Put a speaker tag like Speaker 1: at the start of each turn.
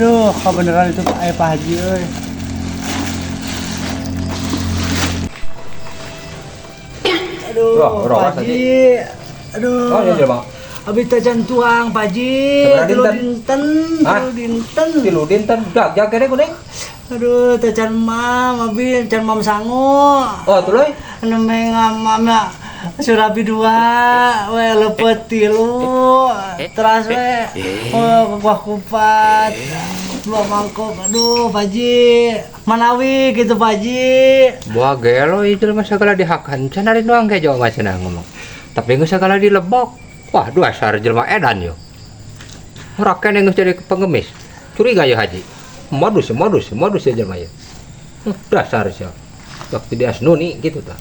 Speaker 1: Aduh, kebenaran itu aya Pak Haji euy. Aduh,
Speaker 2: Roh, roh,
Speaker 1: Pak Haji. Aduh.
Speaker 2: Oh, iya, iya, Bang.
Speaker 1: Abi teh can tuang, Pak Haji.
Speaker 2: Sabaraha
Speaker 1: Tilu
Speaker 2: dinten?
Speaker 1: dinten,
Speaker 2: Hah?
Speaker 1: tilu dinten.
Speaker 2: Tilu dinten, dag jag kene kuning.
Speaker 1: Aduh, teh can mam, abi can mam sangu.
Speaker 2: Oh, tuluy.
Speaker 1: Nembe ngamam ya. Surabi dua, we lepet tilu, teras we, oh, kuah kupat, dua mangkok, aduh, Pak Haji, manawi gitu Pak Haji.
Speaker 3: Buah gelo itu mah segala dihakan can ari nuang ge jawa mah cenah ngomong. Tapi geus segala dilebok. Wah, dua dasar jelema edan yo. Ora kene geus jadi pengemis. Curiga ya Haji. Modus, modus, modus ya jelema ya. Dasar sia. Waktu dia asnuni gitu tah.